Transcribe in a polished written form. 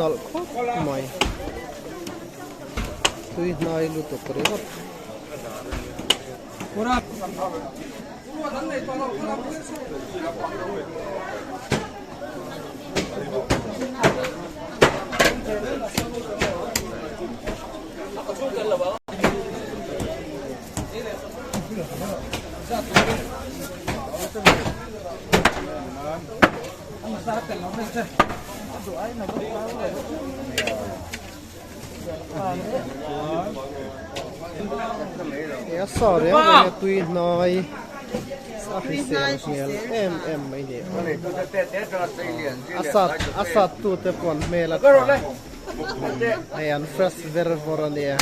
nalh khawp mai tui hnai lutuk ringawt. He a sa reng reng a tui hnai a hrisel hmel em em mai ni a sat a sat tu te pawh an hmel a tha hei an fresh ver vawr a nia.